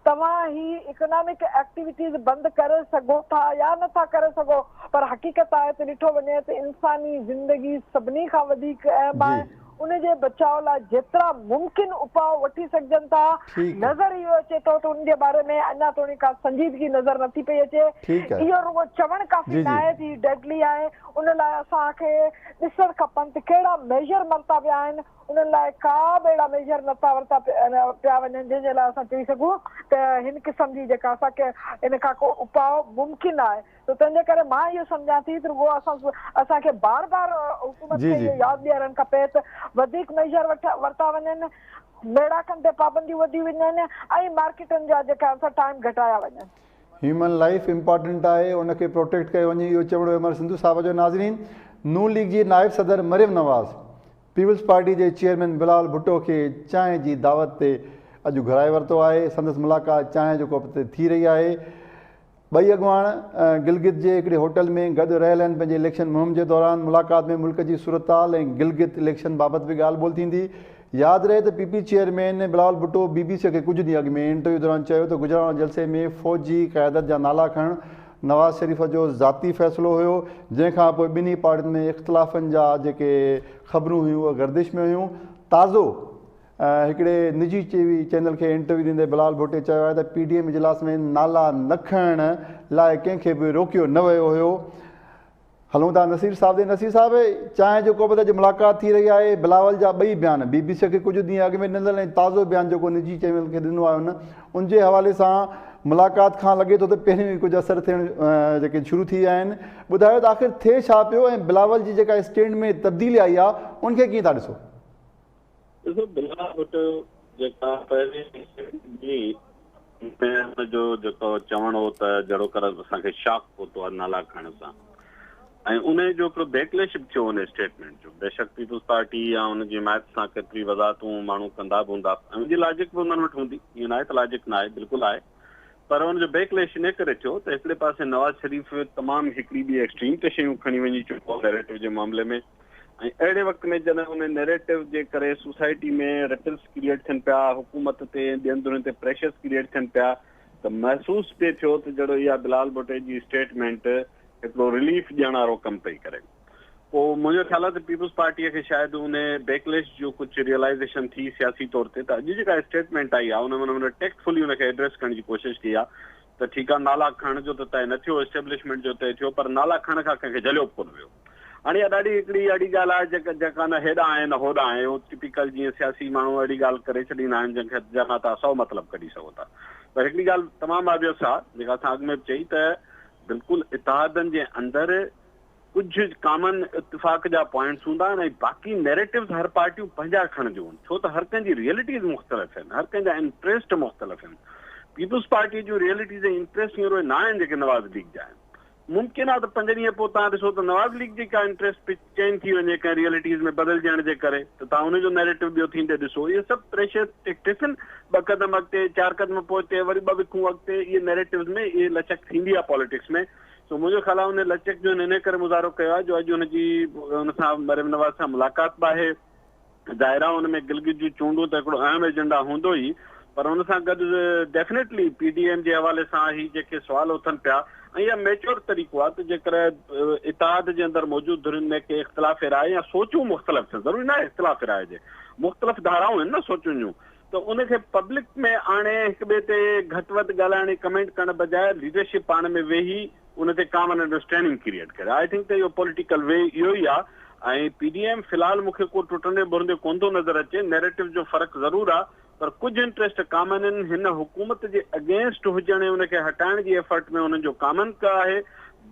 توهان هي اڪنامڪ ايڪٽيوٽيز بند ڪري سگهو ٿا يا نه ٿا ڪري سگهو پر حقيقت آهي ته ڏٺو وڃي ته انساني زندگي سڀني کان وڌيڪ اهم آهي ان جي بچاء لاء جيترا ممڪن اپاء وٺي سگهجن ٿا نظر اهو اچي ٿو ته ان جي باري ۾ اڃا توڻي ڪا سنجيدگي نظر نٿي پئي اچي اهو رڳو چوڻ ڪافي ناهي ته هي ڊيڊلي آهي ان لاء اسان کي ڏسڻ کپن ته ڪهڙا ميجر ورتا ويا آهن، انهن لاء ڪا به اهڙا ميجر نه ٿا ورتا پيا وڃن جنهن جي لاء اسان چئي سگهون ته هن قسم جي جيڪا اسان کي ان کان ڪو اپاء ممڪن آهي ته تنهن جي ڪري مان اهو سمجهان ٿي ته رڳو اسان اسان کي بار بار حڪومت کي اهو ياد ڏيارڻ کپي ته وڌيڪ ميجر ورتا وڃن، ميڙاڪن تي پابنديون وڌيون وڃن ۽ مارڪيٽن جا جيڪا اسان ٽائيم گهٽايا وڃن. هيومن لائيف امپارٽنٽ آهي ان کي پروٽيڪٽ ڪيو وڃي اهو چوڻ هيو امر سنڌو صاحب جو ناظرين نون ليگ جي نائب صدر مريم نواز پيپلز پارٽي جي چيئرمين بلاول ڀٽو کي چانهه جي دعوت تي اڄ گهرائي ورتو آهي سندس ملاقات چانهه جو ڪوپ تي ٿي رهي آهي ٻئي اڳواڻ گلگت جي هڪڙي هوٽل ۾ گڏ رهيل آهن پنهنجي اليڪشن مهم جي دوران ملاقات ۾ ملڪ جي صورتحال ۽ گلگت اليڪشن بابت به ڳالهه ٻولهه ٿيندي ياد رهي ته P P chairman Bilawal Bhutto B B C کي ڪجهه ڏينهن اڳ ۾ انٽرويو دوران چيو ته گجرانوالا جلسي ۾ فوجي قيادت جا نالا کڻڻ نواز شريف جو ذاتي فيصلو هيو جنهن کان پوء ٻنهي پارٽين ۾ اختلافن جا جيڪي خبرون هيون اهي گردش ۾ هيون تازو هڪڙي نجي ٽي وي چينل کي انٽرويو ڏيندي بلاول ڀٽي چيو آهي ته پي ڊي ايم اجلاس ۾ نالا نه کڻڻ لاء ڪنهن کي به روڪيو نه ويو هيو هلون ٿا نصير صاحب ڏي نصير صاحب چانهه جو ڪوپ تي اڄ ملاقات ٿي رهي آهي بلاول جا ٻئي بيان بي بي سي کي ڪجهه ڏينهن اڳ ۾ ڏنل ۽ تازو بيان جيڪو نجي چينل کي ڏنو آهي هن ان جي حوالي سان ملاقات کان لڳي ٿو ته پهريون ئي ڪجهه اثر ٿيڻ جيڪي شروع ٿي ويا آهن ٻڌايو ته آخر ٿئي ڇا پيو ۽ بلاول جي جيڪا اسٽينڊ ۾ تبديلي آئي آهي ان کي ڪيئن ٿا ڏسو؟ ڏسو بلاول ڀٽو جيڪا پهرين اسٽيٽمينٽ ڏني ان ۾ هن جو جيڪو چوڻ هو ته جهڙوڪر اسان کي شاڪ پهتو آهي نالا کڻڻ سان ۽ ان جو هڪڙو بيڪليش به ٿيو ان اسٽيٽمينٽ جو بيشڪ پيپلز پارٽي يا ان جي حمايت سان ڪيتري وضاحتون ماڻهو ڪندا به هوندا ۽ ان جي لاجڪ به انهن وٽ هوندي ائين ناهي ته لاجڪ ناهي بلڪل آهي پر ان جو بيڪليش ان ڪري ٿيو ته هڪڙي پاسي نواز شريف تمام هڪڙي ٻي ايڪسٽريم تي شيون کڻي وڃي چڪو نيريٽو جي معاملي ۾ ۽ اهڙي وقت ۾ جڏهن ان نيريٽو جي ڪري سوسائٽي ۾ رپلس ڪريئيٽ ٿين پيا، حڪومت تي ۽ ٻين ڌرين تي پريشرز ڪريئيٽ ٿين پيا ته محسوس پئي ٿيو ته جهڙو اها بلال ڀٽي جي اسٽيٽمينٽ هڪڙو رليف ڏيڻ وارو ڪم پئي ڪري. پوء منهنجو خيال آهي ته پيپلز پارٽيء کي شايد ان بيڪليش جو ڪجهه ريئلائيزيشن ٿي سياسي طور تي ته اڄ جيڪا اسٽيٽمينٽ آئي آهي ان ۾ هن ٽيڪٽفلي ان کي ايڊريس ڪرڻ جي ڪوشش ڪئي آهي ته ٺيڪ آ نالا کڻڻ جو ته طئي نه ٿيو، اسٽيبلشمينٽ جو طئي ٿيو پر نالا کڻڻ کان ڪنهن کي جهليو به ڪونه ويو. هاڻي اها ڏاڍي هڪڙي اهڙي ڳالهه آهي جيڪا جيڪا نه هيڏانهن آهي نه هوڏانهن آهي. اهو ٽپيڪل جيئن سياسي ماڻهو اهڙي ڳالهه ڪري ڇڏيندا آهن جنهن کي جنهن مان توهان سئو مطلب ڪڍي سگهو ٿا. پر هڪڙي ڳالهه تمام آبيس آ جيڪا اسان اڳ ۾ به چئي ته بلڪل اتحادن جي اندر ڪجهه ڪامن اتفاق جا پوائنٽس هوندا آهن ۽ باقي نيريٽوز هر پارٽيون پنهنجا کڻنديون آهن ڇو ته هر ڪنهن جي ريئلٽيز مختلف آهن هر ڪنهن جا انٽريسٽ مختلف آهن پيپلز پارٽي جون ريئلٽيز ۽ انٽريسٽ هينئر اهي نه آهن جيڪي نواز ليگ جا آهن ممڪن آهي ته پنج ڏينهن پوء توهان ڏسو ته نواز ليگ جي ڪا انٽريسٽ به چينج ٿي وڃي ڪنهن ريئلٽيز ۾ بدلجڻ جي ڪري ته توهان ان جو نيريٽو ٻيو ٿيندي ڏسو اهي سڀ پريشر ٽيڪٽس آهن ٻه قدم اڳتي چار قدم پوئتي وري ٻه وکون اڳتي اهي نيريٽوز ۾ اهي لچڪ ٿيندي آهي پاليٽڪس ۾ سو منهنجو خيال آهي ان لچڪ جو هن انهيء ڪري مظاهرو ڪيو آهي جو اڄ هن جي ان سان مريم نواز سان ملاقات به آهي. ظاهر آهي ان ۾ گلگت جون چونڊون ته هڪڙو اهم ايجنڊا هوندو ئي پر ان سان گڏ ڊيفنيٽلي پي ڊي ايم جي حوالي سان هي جيڪي سوال اٿن پيا ۽ اها ميچور طريقو آهي ته جيڪڏهن اتحاد جي اندر موجود ڌرين ۾ ڪي اختلاف راء يا سوچون مختلف ٿين ضروري ناهي اختلاف راء جي مختلف ڌارائون آهن نه سوچن جون ته ان کي پبلڪ ۾ آڻي هڪ ٻئي تي گهٽ وڌ ڳالهائڻ ۽ ڪمينٽ ڪرڻ بجاء ليڊرشپ پاڻ ۾ ويهي ان تي ڪامن انڊرسٽينڊنگ ڪريئيٽ ڪري. I think ته اهو پوليٽيڪل وي اهو ئي آ ۽ پي ڊي ايم في الحال مون کي ڪو ٽٽندي ڀرندي ڪونه ٿو نظر اچي. نيريٽو جو فرق ضرور آ پر ڪجهه انٽريسٽ ڪامن آهن. هن حڪومت جي اگينسٽ هجڻ ۽ ان کي هٽائڻ جي ايفرٽ ۾ انهن جو ڪامن آهي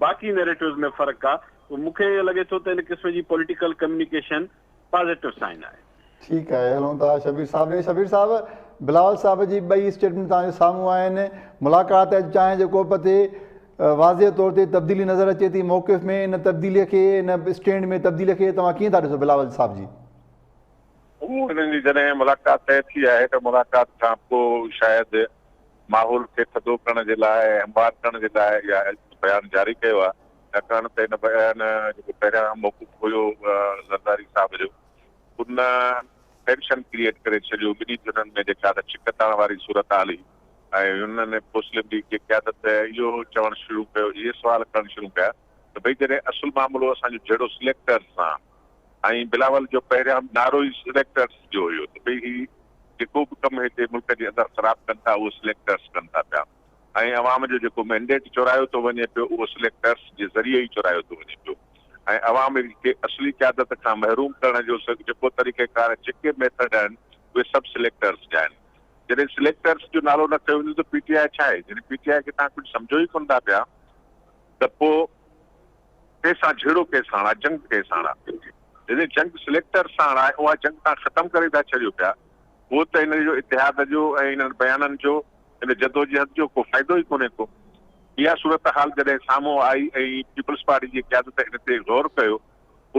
باقي نيريٽوز ۾ فرق آ. سو مون کي لڳي ٿو ته ان قسم جي پوليٽيڪل ڪميونيڪيشن پازيٽو سائن آهي. ٺيڪ آهي هلون ٿا شبير صاحب ڏي شبير صاحب بلاول صاحب جي ٻئي اسٽيٽمينٽ توهان جي سامهون آهن ملاقات اڄ چانهه جي ڪوپ تي واضح طور تي تبديلي نظر اچي ٿي موقف ۾ ان تبديلي کي ان اسٽينڊ ۾ تبديلي کي توهان ڪيئن ٿا ڏسو بلاول صاحب جي. هو هنن جي جڏهن ملاقات طئي ٿي آهي ته ملاقات کان پوء شايد ماحول کي ٿڌو ڪرڻ جي لاء ۽ هموار ڪرڻ جي لاء اها بيان جاري ڪيو آهي ڇاڪاڻ ته ان بيان جيڪو پهريان موقف هيو زرداري صاحب جو ان ٽينشن ڪريئيٽ ڪري ڇڏيو ٻنهي ڌرين ۾ جيڪا ته ڇڪتاڻ واري صورتحال هئي ۽ انهن مسلم ليگ جي قيادت اهو چوڻ شروع ڪيو اهي سوال ڪرڻ شروع ڪيا ته ڀئي جڏهن اصل معاملو اسان جو جهيڙو سليڪٽرز سان ۽ بلاول جو پهريان نعرو ئي سليڪٽرز جو هيو ته ڀئي هي جيڪو به ڪم هتي ملڪ جي اندر خراب ڪن ٿا اهو سليڪٽرز ڪن ٿا پيا ۽ عوام جو جيڪو مينڊيٽ چورايو ٿو وڃي پيو اهو سليڪٽرز جي ذريعي ئي چورايو ٿو وڃي پيو ۽ عوام کي اصلي قيادت کان محروم ڪرڻ جو جيڪو طريقيڪار ۽ جيڪي ميٿڊ آهن اهي سڀ سليڪٽرز جا آهن. جڏهن سليڪٽرز جو نالو نه کنيو ويندو ته پي ٽي آء ڇا آهي؟ جڏهن پي ٽي آء کي توهان ڪجهه سمجهو ئي ڪونه ٿا پيا ته پوء ڪنهن سان جهيڙو ڪنهن ساڻ آهي، جنگ ڪنهن ساڻ آهي؟ جڏهن جنگ سليڪٽرز ساڻ آهي اها جنگ توهان ختم ڪري ٿا ڇڏيو پيا پوء ته ان جو اتحاد جو ۽ انهن بيانن جو ان جدوجهد جو ڪو فائدو ئي ڪونهي ڪو. اها صورتحال جڏهن سامهون آئي ۽ پيپلز پارٽي جي قيادت ان تي غور ڪيو،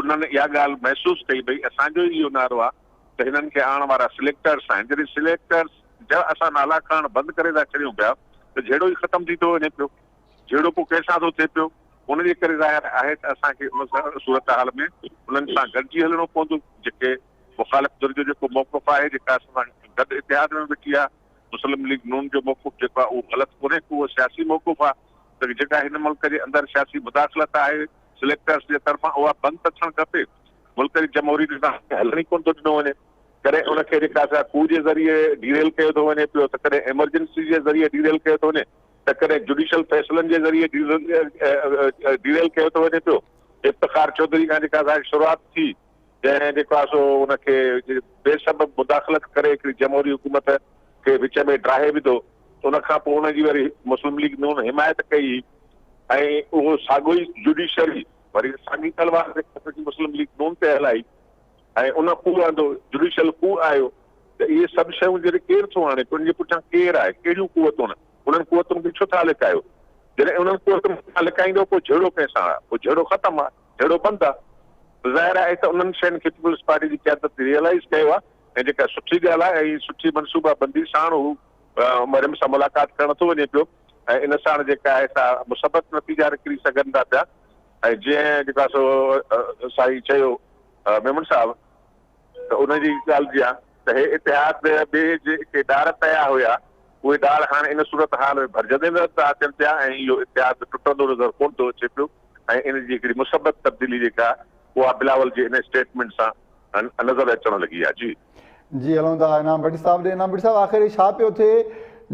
انهن اها ڳالهه محسوس ڪئي ڀئي اسان جو ئي اهو نعرو آهي ته هنن کي آڻڻ وارا سليڪٽرس آهن، جڏهن سليڪٽرس جا اسان نالا کڻڻ بند ڪري ٿا ڇڏيون پيا ته جهيڙو ئي ختم ٿي ٿو وڃي پيو، جهيڙو پوء ڪنهن سان ٿو ٿئي پيو، ان جي ڪري ظاهر آهي ته اسان کي ان صورتحال ۾ انهن سان گڏجي هلڻو پوندو جيڪي مخالف ڌر جو جيڪو موقف آهي جيڪا اسان سان گڏ اتحاد ۾ ويٺي آهي، مسلم ليگ نون جو موقف جيڪو آهي اهو غلط ڪونهي ڪو اهو سياسي موقف آهي ته جيڪا هن ملڪ جي اندر سياسي مداخلت آهي سليڪٽرس جي طرفان اها بند ته ٿيڻ کپي. ملڪ جي جمهوري نظام کي هلڻ ئي ڪونه ٿو ڏنو وڃي. ڪڏهن ان کي جيڪا سا ڪو جي ذريعي ڊيريل ڪيو ٿو وڃي پيو ته ڪڏهن ايمرجنسي جي ذريعي ڊيريل ڪيو ٿو وڃي ته ڪڏهن جڊيشل فيصلن جي ذريعي ڊيريل ڪيو ٿو وڃي پيو. افتخار چوڌري کان جيڪا سا شروعات ٿي جنهن جيڪو آهي سو ان کي بي سبب مداخلت ڪري هڪڙي جمهوري حڪومت کي وچ ۾ ڊاهي وڌو. ان کان پوء ان جي وري مسلم ليگ نون حمايت ڪئي ۽ اهو ساڳيو ئي جڊيشري وري ساڳي تلوار جيڪا مسلم ليگ نون تي هلائي ۽ ان ڪو آندو جڊيشل ڪو آيو ته اهي سڀ شيون جڏهن ڪير ٿو آڻي پيو ان جي پٺيان ڪير آهي ڪهڙيون قوتون انهن قوتن کي ڇو ٿا لڪايو جڏهن انهن قوتن کي لڪائيندو پوء جهيڙو ڪنهن سان آهي پوء جهيڙو ختم آهي جهيڙو بند آهي ظاهر آهي ته انهن شين کي پيپلز پارٽي جي قيادت ريئلائز ڪيو آهي ۽ جيڪا سٺي ڳالهه آهي ۽ سٺي منصوبا بندي ساڻ هو مريم سان ملاقات ڪرڻ ٿو وڃي پيو ۽ ان ساڻ جيڪا آهي سا مثبت نتيجا نڪري سگهن ٿا پيا ۽ جنهن جيڪا سو سائين چيو ميمڻ صاحب ته ان جي ڳالهه جيان ته هي اتحاد ٻي جيڪي ڏار پيا هيا اهي ڏار هاڻي ان صورت حال ۾ ڀرجندي نظر ٿا اچن پيا ۽ اهو اتحاد ٽٽندو نظر ڪونه ٿو اچي پيو ۽ ان جي هڪڙي مثبت تبديلي جيڪا اها بلاول جي ان اسٽيٽمينٽ سان نظر اچڻ لڳي آهي جي. جي هلون ٿا انعام ڀٽي صاحب ڏي انعام ڀٽي صاحب آخر هي ڇا پيو ٿئي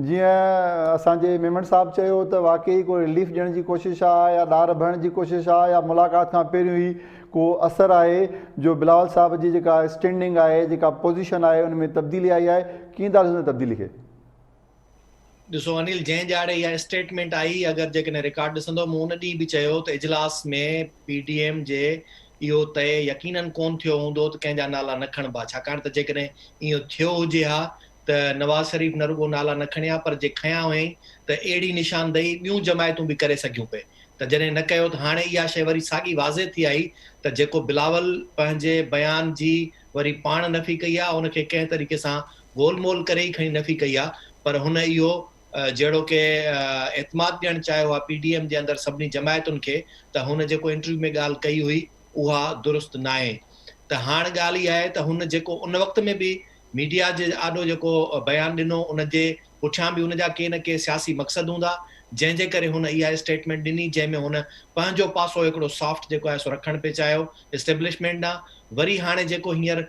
جيئن اسان جي ميمڻ صاحب چيو ته واقعي ڪو رليف ڏيڻ جي ڪوشش آ يا ڏار ڀرڻ جي ڪوشش آ يا ملاقات کان پهريون ئي ڪو اثر آهي جو بلاول صاحب جي جيڪا اسٽينڊنگ آهي جيڪا پوزيشن آهي ان ۾ تبديلي آئي آهي ڪيئن ٿا ڏسو ان تبديلي کي. ڏسو انيل جنهن ڄاڙي اها اسٽيٽمينٽ آئي اگر جيڪڏهن رڪارڊ ڏسندو مون ان ڏينهن به چيو ته اجلاس ۾ پي ڊي ايم جي اهو طئي يقينن ڪون ٿيو هوندو ته ڪنهن جا نالا نه کڻبا ڇاڪاڻ ته جيڪڏهن اهو ٿيو هجي ها ته نواز شريف نه رڳو نالا نه کڻي ها پر جي کنيا هيائين ته اهڙي نشاندهي ٻيون جماعتون به ڪري سگهيون پئي ته جڏهن نه ڪيو ته هاڻي اها شيء وري ساڳي واضح ٿي آئي ته جيڪو بلاول پنهنجي بيان جي وري پاڻ نفي ڪئي آ ان کي ڪنهن طريقي سان گول مول ڪري ئي کڻي نفي ڪئي آ پر هن اهو جهڙو ڪي اعتماد ڏيڻ چاهيو آ پي ڊي ايم جي اندر سڀني جماعتن کي ته هن جيڪو انٽرويو ۾ ڳالهه ڪئي هئي اها درست ناهي ته هاڻ ڳالهه اها آهي ته هن جيڪو ان وقت ۾ به ميڊيا جي آڏو جيڪو بيان ڏنو ان جي پٺيان به ان جا ڪي نه ڪي سياسي مقصد هوندا جنهن جي ڪري هن اها اسٽيٽمينٽ ڏني جنهن ۾ هن پنهنجو پاسو هڪڙو سافٽ جيڪو آهي سو رکڻ پئي چاهيو اسٽيبلشمينٽ ڏانهن وري هاڻي جيڪو هينئر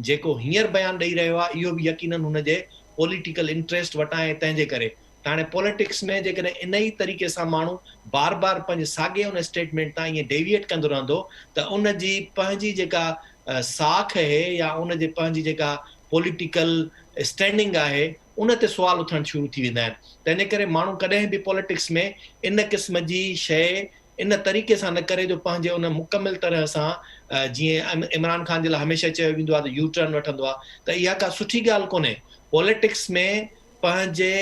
جيڪو هينئر بيان ڏئي رهيو آهي اهو به يقينن هن جي پوليٽيڪل انٽريسٽ وٽان ۽ تنهن جي ڪري ته هاڻي پوليٽڪس ۾ جيڪڏهن ان ئي طريقي سان ماڻهو بار بار پنهنجي ساڳئي ان اسٽيٽمينٽ تان ائين ڊيويئيٽ ڪندو رهندو ته ان جي پنهنجي جيڪا ساک اهي يا ان جي پنهنجي جيڪا پوليٽيڪل اسٽينڊنگ آهي ان تي سوال اٿڻ شروع ٿي ويندا آهن تنهن جي ڪري ماڻهو ڪڏهن به پوليٽڪس ۾ ان قسم جي شيء ان طريقي سان نه ڪري جو پنهنجي ان مڪمل طرح سان جيئن عمران خان جي لاء هميشه چيو ويندو آهي ته يو ٽرن وٺندو آهي ته اها ڪا سٺي ڳالهه ڪونهي پوليٽڪس ۾ پنهنجي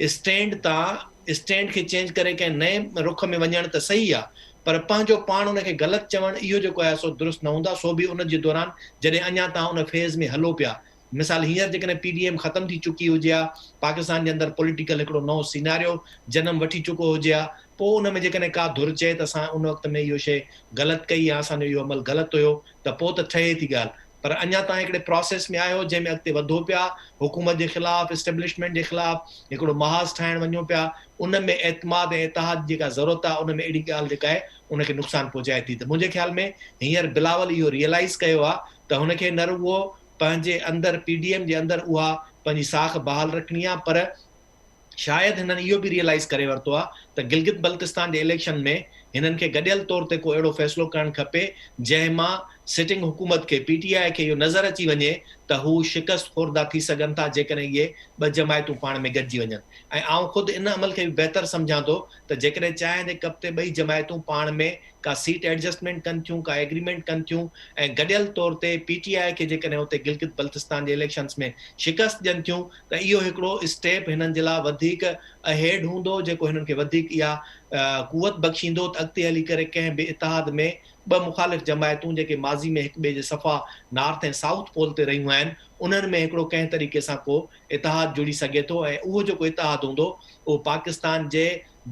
اسٽينڊ تان اسٽينڊ کي چينج ڪري ڪنهن نئين رخ ۾ وڃڻ ته صحيح آهي پر پنهنجو پاڻ ان کي غلط چوڻ اهو جيڪو آهي سو درست نه هوندو آهي سو به ان جي دوران جڏهن اڃا تان ان فيز ۾ هلو پيا مثال هينئر جيڪڏهن پي ڊي ايم ختم ٿي چڪي هجي ها، پاڪستان جي اندر پوليٽيڪل هڪڙو نئون سيناريو جنم وٺي چڪو هجي ها، پوء ان ۾ جيڪڏهن ڪا ڌر چئي ته اسان ان وقت ۾ اهو شيء غلط ڪئي يا اسان جو اهو عمل غلط هيو ته پوء ته ٺهي ٿي ڳالهه پر اڃا توهان هڪڙي پراسيس ۾ آهيو جنهن ۾ اڳتي وڌو پيا، حڪومت جي خلاف، اسٽيبلشمينٽ جي خلاف هڪڙو محاذ ٺاهڻ وڃو پيا، ان ۾ اعتماد ۽ اتحاد جي جيڪا ضرورت آهي ان ۾ اهڙي ڳالهه جيڪا آهي ان کي نقصان پهچائي ٿي ته منهنجي خيال ۾ هينئر بلاول اهو ريئلائيز ڪيو آهي ته هن کي نه رڳو پنهنجي اندر پي ڊي ايم جي اندر اها پنهنجي ساک بحال رکڻي آ پر شايد هنن اهو به ريئلائيز ڪري ورتو آ ته گلگت بلتستان جي اليڪشن ۾ هنن کي گڏيل طور تي ڪو اهڙو فيصلو ڪرڻ کپي جنهن مان سٽنگ حڪومت کي، پي ٽي آء کي اهو نظر اچي وڃي ته هو شڪست خورده ٿي سگهن ٿا جيڪڏهن اهي ٻه جماعتون پاڻ ۾ گڏجي وڃن ۽ آئون خود ان عمل کي به بهتر سمجهان ٿو ته جيڪڏهن چانهه جي ڪپ تي ٻئي جماعتون پاڻ ۾ ڪا سيٽ ايڊجسٽمينٽ ڪن ٿيون، ڪا ايگريمينٽ ڪن ٿيون ۽ گڏيل طور تي پي ٽي آء کي جيڪڏهن اتي گلگت بلتستان جي اليڪشنز ۾ شڪست ڏين ٿيون ته اهو هڪڙو اسٽيپ هنن جي لاء وڌيڪ اهيڊ هوندو جيڪو هنن کي وڌيڪ اها قوت بخشيندو ته اڳتي هلي ڪري ڪنهن به اتحاد ۾ ٻه مخالف جماعتون جيڪي ماضي ۾ هڪ ٻئي جي صفا نارٿ ۽ سائوٿ پول تي رهيون آهن انهن ۾ هڪڙو ڪنهن طريقي سان ڪو اتحاد جڙي سگهي ٿو ۽ اهو جيڪو اتحاد هوندو اهو پاڪستان جي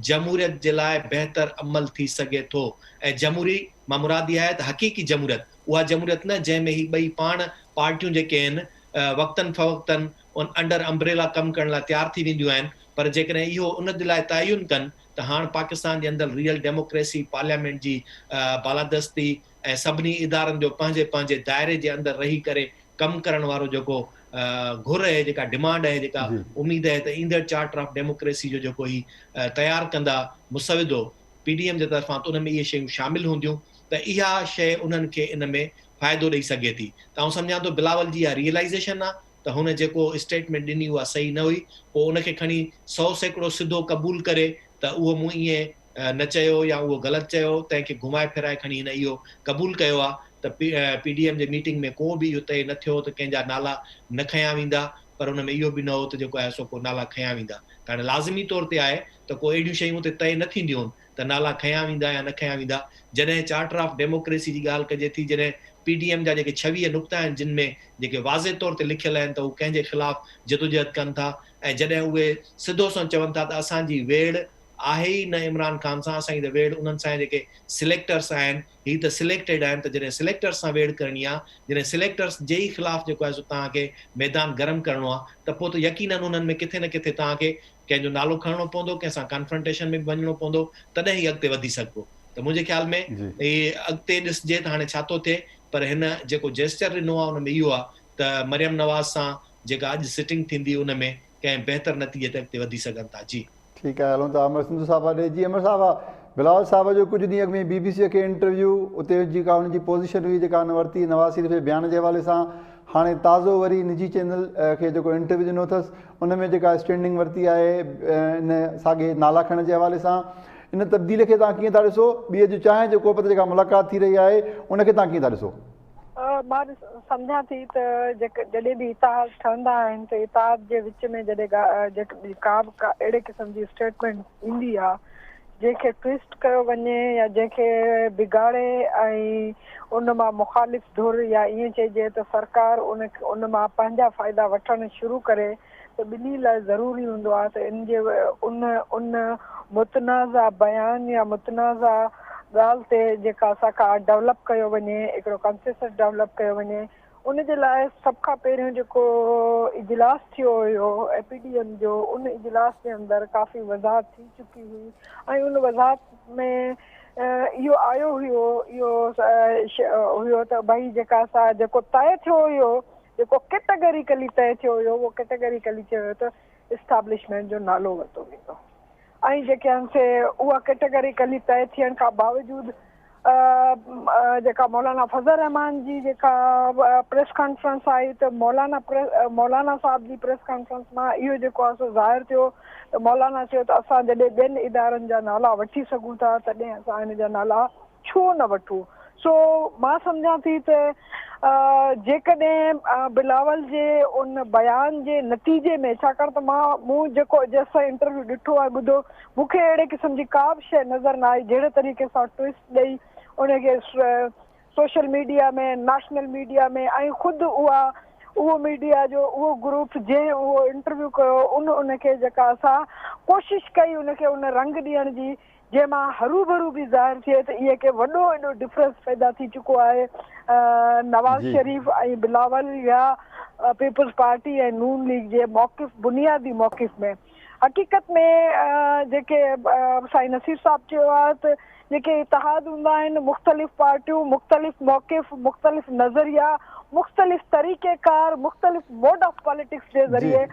جمهوريت جي لاء بهتر عمل ٿي سگهي ٿو ۽ جمهوري مان مراد اها آهي ته حقيقي جمهوريت اها جمهوريت نه جنهن ۾ هي ٻئي پاڻ پارٽيون جيڪي آهن وقتن فوقتن ان انڊر امبريلا ڪم ڪرڻ لاء تيار ٿي وينديون آهن پر جيڪڏهن اهو ان جي لاء تعين ڪن ته هاڻ پاڪستان جي اندر ريئل ڊيموڪريسي، پارليامينٽ جي بالادستي ۽ سڀني ادارن جو پنهنجي پنهنجي دائري جي اندر رهي ڪري ڪم ڪرڻ وارو جيڪو گهر اهي، جيڪا ڊمانڊ اهي، جيڪا اميد اهي ته ايندڙ چارٽر آف ڊيموڪريسي جو جيڪو هي تيار ڪندا مسودو پي ڊي ايم جي طرفان ته ان ۾ اهي شيون شامل هونديون ته اها شيء انهن کي ان ۾ فائدو ڏئي سگهي ٿي ته آئون سمجهان ٿو بلاول جي اها ريئلائيزيشن آهي ته هن جيڪو اسٽيٽمينٽ ڏني اها صحيح نه هئي، پوء ان کي کڻي 100% سڌو قبول ڪري ته اهو مون ائين نه چيو يا اهو غلط چيو، تنهن کي گهمائي ڦيرائي کڻي هن اهو قبول ڪيو آهي ته پي ڊي ايم جي ميٽنگ ۾ ڪو به اهو طئي نه ٿيو ته ڪنهن جا نالا نه کنيا ويندا پر ان ۾ اهو به نه هو ته جيڪو آهي سو ڪو نالا کنيا ويندا ته هاڻي لازمي طور تي آهي ته ڪو اهڙيون شيون اتي طئي نه ٿينديون ته نالا کنيا ويندا يا نه کنيا ويندا، جڏهن چارٽر آف ڊيموڪريسي جي ڳالهه ڪجي ٿي، جڏهن پي ڊي ايم جا جيڪي 26 نقطا آهن جن ۾ جيڪي واضح طور تي لکيل آهن ته هو ڪنهن جي خلاف جدوجهد ڪن ٿا ۽ جڏهن اهي سڌو سنئون چون ٿا ته اسان جي ويڙهه آهي ئي نه عمران خان سان، اسان جي ته ويڙهه انهن سان آهي جيڪي سليڪٽرس آهن، هي ته سليڪٽيڊ آهن ته جڏهن سليڪٽرس سان ويڙهه ڪرڻي آهي، جڏهن سليڪٽرس جي ئي خلاف جيڪو آهي سو توهان کي ميدان گرم ڪرڻو آهي ته پوء ته يقينن انهن ۾ ڪٿي نه ڪٿي توهان کي ڪنهن جو نالو کڻڻو پوندو، ڪنهن سان ڪانفرنٽيشن ۾ به وڃڻو پوندو، تڏهن ئي اڳتي وڌي سگهبو. ته منهنجي خيال ۾ هي اڳتي ڏسجي ته هاڻي ڇا ٿو ٿئي، پر هن جيڪو جيسچر ڏنو آهي ان ۾ اهو آهي ته مريم نواز سان جيڪا اڄ سٽنگ ٿيندي ان ۾ ڪنهن بهتر نتيجي تي اڳتي وڌي سگهن ٿا. جي. ٺيڪ آهي هلون ٿا امر سنڌو صاحب ڏي. جي امر صاحب بلاول صاحب جو ڪجهه ڏينهن اڳ ۾ بي بي سي کي انٽرويو اتي جيڪا ان جي پوزيشن هئي جيڪا هن ورتي نواز شريف جي بيان جي حوالي سان هاڻي تازو وري نجي چينل کي جيڪو انٽرويو ڏنو اٿس ان ۾ جيڪا اسٽينڊنگ ورتي آهي ان ساڳي نالا کڻڻ جي حوالي سان ان تبديلي کي توهان ڪيئن ٿا ڏسو ٻي اڄ چانهه جو ڪوپ تي جيڪا ملاقات ٿي رهي آهي ان کي توهان ڪيئن ٿا ڏسو؟ مان سمجهان ٿي ته جڏهن به اتحاد ٺهندا آهن ته اتحاد جي وچ ۾ جڏهن ڪا به اهڙي قسم جي اسٽيٽمينٽ ايندي آهي جنهن کي ٽوئسٽ ڪيو وڃي يا جنهن کي بگاڙي ۽ ان مان مخالف ڌر يا ائين چئجي ته سرڪار ان ان مان پنهنجا فائدا وٺڻ شروع ڪري ته ٻنهي لاء ضروري هوندو آهي ته ان جي ان ان متنازع بيان يا متنازع ڳالهه تي جيڪا سا ڪا ڊولپ ڪيو وڃي هڪڙو ڪنسيسس ڊولپ ڪيو وڃي ان جي لاء سڀ کان پهريون جيڪو اجلاس ٿيو هيو اي پي ڊي ايم جو ان اجلاس جي اندر ڪافي وضاحت ٿي چڪي هئي ۽ ان وضاحت ۾ اهو آيو هيو اهو هيو ته ڀئي جيڪا سا جيڪو طئي ٿيو هيو جيڪو ڪيٽيگريڪلي طئي ٿيو هيو اهو ڪيٽيگريڪلي چيو ويو ته اسٽابلشمينٽ جو نالو ورتو ويندو ۽ جيڪي آهن سي اها ڪيٽيگريڪلي طئي ٿيڻ کان باوجود جيڪا مولانا فضل الرحمان جي جيڪا پريس ڪانفرنس آئي ته مولانا مولانا صاحب جي پريس ڪانفرنس مان اهو جيڪو آهي سو ظاهر ٿيو ته مولانا چيو ته اسان جڏهن ٻين ادارن جا نالا وٺي سگهون ٿا تڏهن اسان هن جا نالا ڇو نه وٺون سو مان سمجهان ٿي ته جيڪڏهن بلاول جي ان بيان جي نتيجي ۾ ڇاڪاڻ ته مان مون جيڪو جيستائين انٽرويو ڏٺو ۽ ٻڌو مون کي اهڙي قسم جي ڪا به شيء نظر نه آئي جهڙي طريقي سان ٽوئسٽ ڏئي ان کي سوشل ميڊيا ۾ نيشنل ميڊيا ۾ ۽ خود اها اهو ميڊيا جو اهو گروپ جنهن اهو انٽرويو ڪيو ان ان کي جيڪا سا ڪوشش ڪئي ان کي ان رنگ ڏيڻ جي جنهن مان هروڀرو به ظاهر ٿئي ته اهي ڪي وڏو ايڏو ڊفرنس پيدا ٿي چڪو آهي نواز شريف ۽ بلاول يا پيپلز پارٽي ۽ نون ليگ جي موقف بنيادي موقف ۾ حقيقت ۾ جيڪي سائين نصير صاحب چيو آهي ته جيڪي اتحاد هوندا آهن مختلف پارٽيون مختلف موقف مختلف نظريا مختلف طريقه ڪار مختلف موڊ آف پاليٽڪس جي ذريعي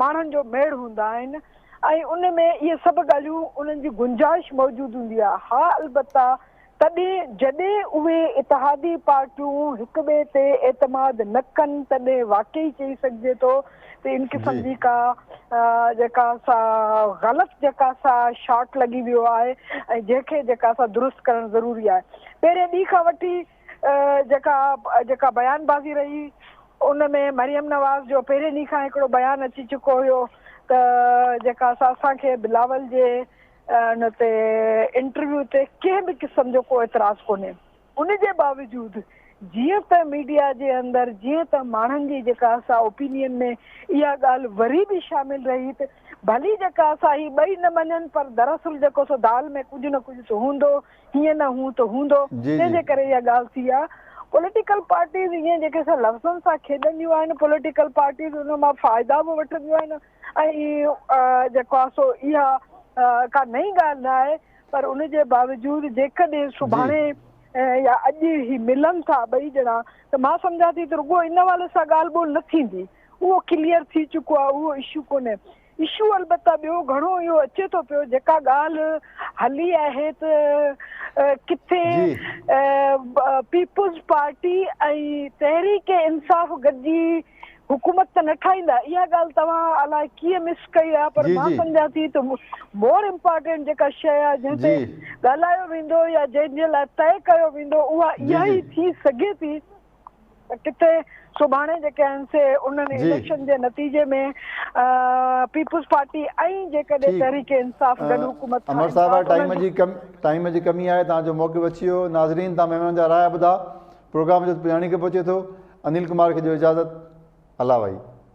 ماڻهن جو ميڙ هوندا آهن ۽ ان ۾ اهي سڀ ڳالهيون انهن جي گنجائش موجود هوندي آهي. ها البته تڏهن جڏهن اهي اتحادي پارٽيون هڪ ٻئي تي اعتماد نه ڪن تڏهن واقعي چئي سگهجي ٿو ته ان قسم جي ڪا جيڪا سا غلط جيڪا سا شاٽ لڳي ويو آهي ۽ جنهن کي جيڪا سا درست ڪرڻ ضروري آهي. پهرين ڏينهن کان وٺي جيڪا جيڪا بيان بازي رهي ان ۾ مريم نواز جو پهرين ڏينهن کان هڪڙو بيان اچي چڪو هيو ته جيڪا سا اسان کي بلاول جي ان تي انٽرويو تي ڪنهن به قسم جو ڪو اعتراض ڪونهي. ان جي باوجود جيئن ته ميڊيا جي اندر جيئن ته ماڻهن جي جيڪا سا اوپينين ۾ اها ڳالهه وري به شامل رهي ته ڀلي جيڪا سا هي ٻئي نه مڃن پر دراصل جيڪو سو دال ۾ ڪجهه نه ڪجهه ته هوندو هيئن نه هون ته هوندو تنهن جي ڪري اها ڳالهه ٿي آهي. پوليٽيڪل پارٽيز ائين جيڪي سا لفظن سان کيڏنديون آهن پوليٽيڪل پارٽيز ان مان فائدا به وٺنديون آهن ۽ جيڪو آهي سو اها ڪا نئين ڳالهه نه آهي پر ان جي باوجود جيڪڏهن سڀاڻي يا اڄ هي ملن ٿا ٻئي ڄڻا ته مان سمجهان ٿي ته رڳو ان حوالي سان ڳالهه ٻولهه نه ٿيندي اهو ڪليئر ٿي چڪو آهي اهو اشو ڪونهي اشو البته ٻيو گهڻو اهو اچي ٿو پيو جيڪا ڳالهه هلي آهي ته ڪٿي پيپلز پارٽي ۽ تحريڪ انصاف گڏجي حڪومت ته نه ٺاهيندا اها ڳالهه توهان الاء ڪيئن مس ڪئي آهي پر مان سمجهان ٿي ته مور امپارٽنٽ جيڪا شيء آهي جنهن تي ڳالهايو ويندو يا جنهن جي لاء طئي ڪيو ويندو اها اها ئي ٿي سگهي ٿي ته ڪٿي سڀاڻي جيڪي آهن سي انهن اليڪشن جي نتيجي ۾ پيپلز پارٽي ۽ جيڪڏهن تحريڪ انصاف گڏ حڪومت امر ٺاهين صاحب ٿا ته ٽائيم انهن جي ڪم ٽائيم جي ڪمي آهي توهان جو موقف اچي ويو ناظرين توهان مهمانن جا رايا ٻڌا پروگرام جو پڄاڻي کي پهچي ٿو انيل ڪمار کي ڏيو اجازت الله وائي.